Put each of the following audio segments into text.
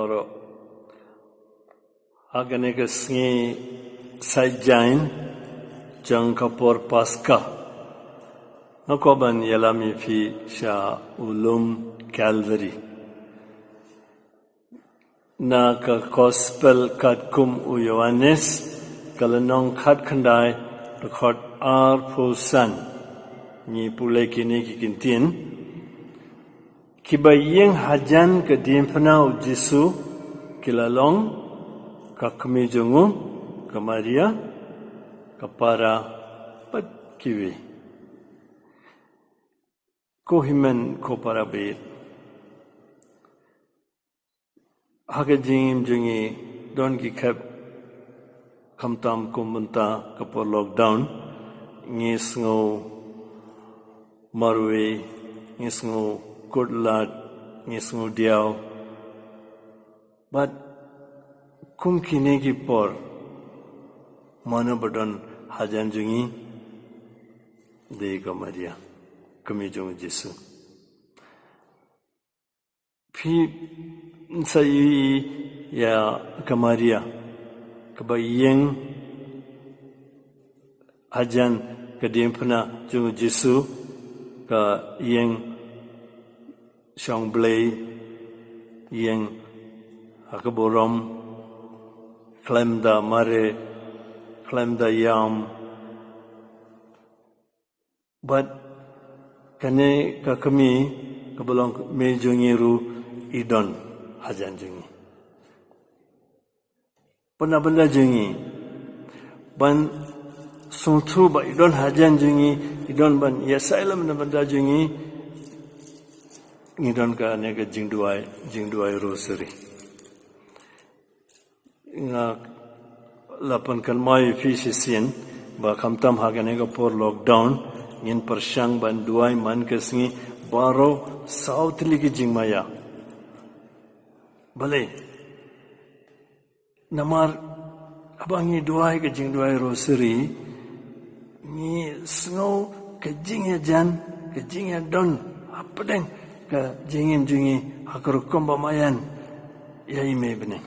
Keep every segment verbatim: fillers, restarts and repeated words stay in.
Oro. Ha kane ka sngi Saitjaiñ jong ka por Paska, nga kwah ban ïalam ïa phi sha u lum Calvary. Na ka Gospel katkum u Ïoannis, ka lynnong khatkhyndai, dkhot arphew san. Ngi pule kine ki kyntien. Kiba ïeng hajan ka diengphna u Jisu ki la long ka kmie jong u, ka Maria, ka para bad kiwei. Ko hynmen ko para baieit, ha ka jingim jong ngi don ki khep, khamtam kum mynta ka por lockdown, ngi sngew marwei, ngi sngew kut lad, ngi sngew diaw. Bad kum kine ki por, mano ba don hajan jong ngi? Dei ka Maria, kmie jong u Jisu. Phin sa ïohi ïa ka Maria kaba ïeng hajan ka diengphna jong u Jisu, ka ïeng shong Blei, ïeng ha ka burom, khlem da mareh, khlem da ïam. Bad kane ka kmie kaba long kmie jong ngi ruh i don hajan jong ngi. Bad na bynta jong ngi, ban sngewthuh ba i don hajan jong ngi, i don ban ïasaid lem na bynta jong ngi, ngi don kane ka jingduwai, jingduwai Rosary. Nga la pynkynmaw ïa phi shisien ba khamtam ha kane ka por lockdown, ngin pyrshang ban duwai man ka sngi baroh saw tylli ki jingmaïa. Balei? Namar haba ngi duwai ka jingduwai Rosary, ngi sngew ka jingïajan, ka jingïadon hapdeng ka jingim jong ngi ha ka rukom ba maïan ïa i Mei bneng.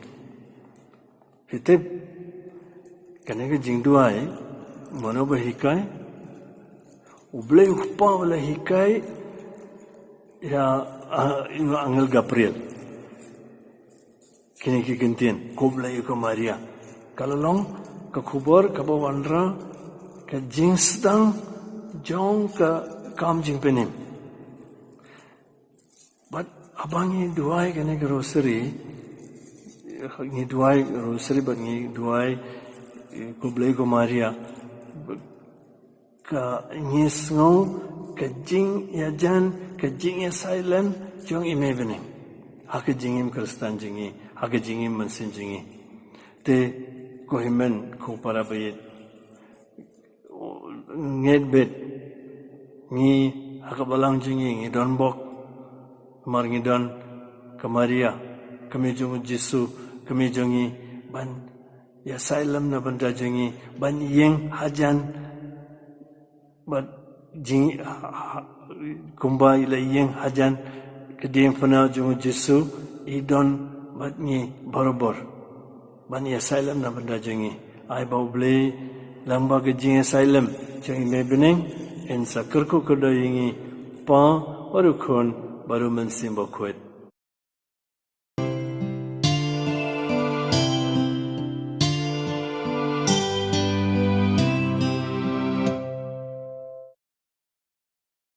Phi tip, kane ka jingduwai, mano ba hikai? U Blei u Kpa u la hikai ïa, ah, ïa u angel Gabriel. Kine ki kyntien, khublei ko Maria. Ka la long ka khubor kaba wanrah ka jingsdang jong ka kam jingpynim. Bad haba ngi duwai kane ka Rosary, ngi duwai Rosary bad ngi duwai, eh, khublei ko Maria, ka ngi sngew ka jingïajan, ka jingïasaid lem jong i Mei bneng ha ka jingim Khristan jong ngi, ha ka jingim mynsiem jong ngi. Te ko hynmen ko para baieit, ngeit beit, ngi ha ka balang jong ngi ngi don bok, namar ngi don ka Maria, kmie jong u Jisu, kmie jong ngi, ban ïasaid lem na bynta jong ngi, ban ïeng hajan, bad jing, ha, ha, kumba i la ïeng hajan ka diengphna jong u Jisu, i don bad ngi barabor ban ïasaid lem na bynta jong ngi. Ai ba U Blei lyngba ka jingïasaid lem jong i Mei bneng, yn sa kyrkhu kyrdoh ïa ngi, Kpa, bad u Khun, bad u Mynsiem Bakhuid.